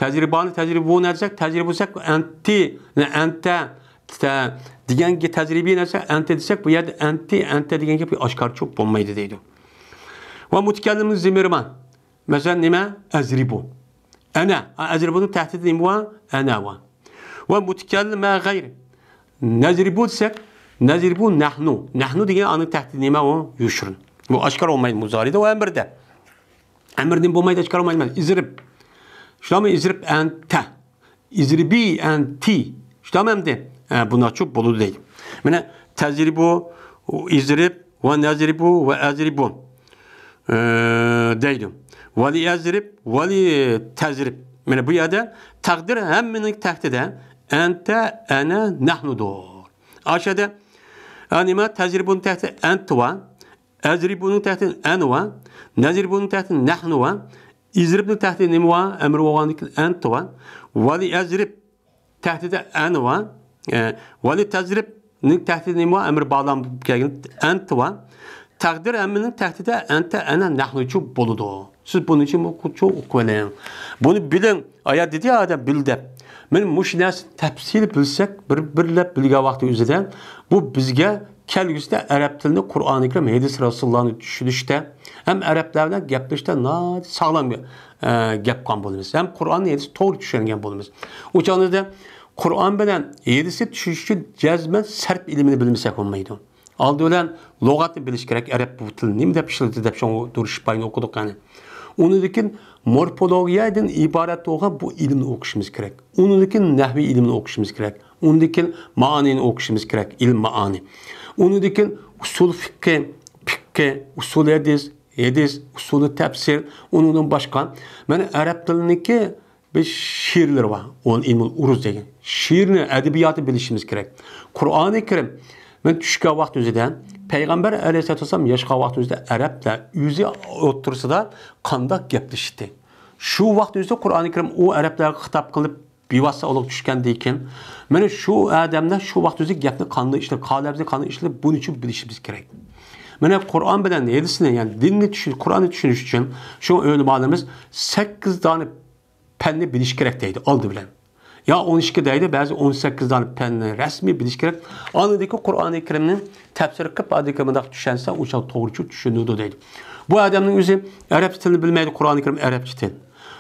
تەجرىبانى تەجرىبۇ نە دېسەك، تەجرىبۇ دېسەك، ئەنتى، نە، ئەنتە، تە-، دېگەنگە تەجرىبى نە دېسەك، ئەنتە دېسەك، بۇ يەردە ئەنتى، ئەنتە دېگەن گەپ ئاشكارا چوق بولمايدۇ دەيدۇ. ۋە مۇتەكەللىمنىڭ زىمىرى بار. مەسىلەن، نېمە؟ ئەزرىبۇ. ئەنە. ئەزرىبۇنىڭ تەھتىدە نېمە بار؟ ئەنە بار. ۋە مۇتەكەللىم مە غەير. نەزرىبۇ دېسەك، نەزرىبۇ نەھنۇ. نەھنۇ دېگەن ئانىڭ تەھتىدە نېمە ئۇ؟ يوشۇرۇن. بۇ ئاشكارا بولمايدۇ مۇزارىدا ۋە ئەمىردە. ئەمىردىن بولمايدۇ، ئاشكارا بولمايدۇ. ئىزرىب. شۇنداقمۇ؟ ئىزرىب ئەنتە. ئىزرىبى ئەنتى. شۇنداقمۇ ئەمدى؟ ھە، بۇنداقچۇ بولىدۇ دەيدۇ. مانا، تەزرىبۇ، ئىزرىب ۋە نەزرىبۇ ۋە ئەزرىبۇ، ئە، دەيدۇ. ۋەلى ئەزرىب، ۋەلى تەزرىب. مانا بۇ يەردە تەقدىر ھەممىنىڭ تەھتىدە ئەنتە، ئەنە، نەھنۇدۇر. ئاشەدە، ئە، نېمە؟ تەزرىبۇنىڭ تەھتىدە ئەنتە ۋە ئەزرىبۇنىڭ تەھتىدە ئەنە ۋە، نەزرىبۇنىڭ تەھتىدە نەھنۇ ۋە، ئىزرىبنىڭ تەھتىدە نېمە ۋە؟ ئەمر بولغاندىن كېيىن ئەنتە ۋە، ۋەلى ئەزرىب تەھتىدە ئەنە ۋە، ئە، ۋەلى تەزرىبنىڭ تەھتىدە نېمە ۋە؟ ئەمر بولغان بولۇپ كەلگەن ئەنتە ۋە، تەقدىر ھەممىنىڭ تەھتىدە ئەنتە، ئەنە، نەھنۇچۇ بولىدۇ. سىز بۇنىچۇ ئۇقۇۋېلىڭ. بۇنى بىلىڭ. ئايا دېدى يا ئادەم بىل دەپ. مانا مۇشۇ نەرسىنى تەپسىلىي بىلسەك، بىر-بىرلەپ بىلگەن ۋاقتى ئۆزىدە، بۇ بىزگە كەلگۈسىدە ئەرەب تىلىنى، قۇرئانى كەرىم، ھەدىس رەسۇلۇللانى چۈشىنىشتە، ھەم ئەرەبلەر بىلەن گەپلىشىشتە ناھايىتى ساغلام، ئە، گەپ قىلغان بولىمىز. ھەم قۇرئاننى، ھەدىسنى توغرا چۈشەنگەن بولىمىز. ئۇ چاغدا قۇرئان بىلەن ھەدىسنى چۈشىنىش ئۈچۈن جەزمەن سەرپ ئىلمىنى بىلمىسەك بولمايدۇ. ئالدى بىلەن لۇغەتنى بىلىش كېرەك، ئەرەب بۇ تىل نېمە دەپ ئىشلىتىدۇ دەپ شۇڭا دۇرۇش پاينى ئوقۇدۇق يەنى. ئۇنىڭدىن كېيىن مورفولوگىيەدىن ئىبارەت بولغان بۇ ئىلىمنى ئوقۇشىمىز كېرەك. ئۇنىڭدىن كېيىن نەھۋىي ئىلىمنى ئوقۇشىمىز كېرەك. ئۇنىڭدىن كېيىن مائانىنى ئوقۇشىمىز كېرەك، ئىلىم مائانى. ئۇنىڭدىن كېيىن ئۇسۇل فىقھى، پىقھى، ئۇسۇل ھەدىس، ھەدىس، ئۇسۇلى تەپسىر، ئۇنىڭدىن باشقا. مانا ئەرەب تىلىنىڭكى بىر شېئىرلىرى بار. ئۇنى ئىلمۇل ئۇرۇز دېگەن. شېئىرنى، ئەدەبىياتنى بىلىشىمىز كېرەك. قۇرئانى كەرىم، مەن چۈشكەن ۋاقىت ئۆزىدە، پەيغەمبەر ئەلەيھىسسالاتۇ ۋەسسالام ياشىغان ۋاقىت ئۆزىدە ئەرەبلەر ئۆزى ئوتتۇرىسىدا قانداق گەپلىشىتتى؟ شۇ ۋاقىت ئۆزىدە قۇرئانى كەرىم ئۇ ئەرەبلەرگە خىتاب قىلىپ، بىۋاسىتە ئۇلارغا چۈشكەندىن كېيىن، مانا شۇ ئادەملەر شۇ ۋاقىت ئۆزىدە گەپنى قانداق ئىشلەپ، قالەبنى قانداق ئىشلەپ، بۇنى چۈشۈپ بىلىشىمىز كېرەك. مانا قۇرئان بىلەن ھەدىسنى، يەنى دىننى چۈشىنىش، قۇرئاننى چۈشىنىش ئۈچۈن شۇ ئۆلىمالىرىمىز سەككىز دانە پەننى بىلىش كېرەك دەيدۇ ئالدى بىلەن. يا ئون ئىككى دەيدۇ، بەزى ئون سەككىز دانە پەننى رەسمىي بىلىش كېرەك. ئاندىن كېيىن قۇرئانى كەرىمنى تەپسىر قىلىپ، ئادەم مۇنداق چۈشەنسە، ئۇ چاغ توغرىچۇ چۈشىنىدۇ دەيدۇ. بۇ ئادەمنىڭ ئۆزى ئەرەبچە تىلنى بىلمەيدۇ، قۇرئانى كەرىم ئەرەبچە تىل.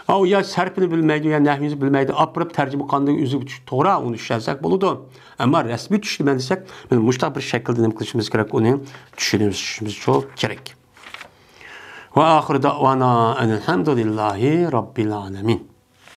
ئا، ئۇ يا سەرپىنى بىلمەيدۇ، يا نەھۋىنى بىلمەيدۇ. ئاپىرىپ تەرجىمە قانداق ئۆزى توغرا، ئۇنى چۈشەنسەك بولىدۇ. ئەمما رەسمىي چۈشىنىمەن دېسەك، مانا مۇشۇنداق بىر شەكىلدە نېمە قىلىشىمىز كېرەك، ئۇنى چۈشىنىشىمىز كېرەك. ۋە ئاخىر دەۋانا ئەنىلھەمدۇلىللاھى رەببىل ئالەمىن.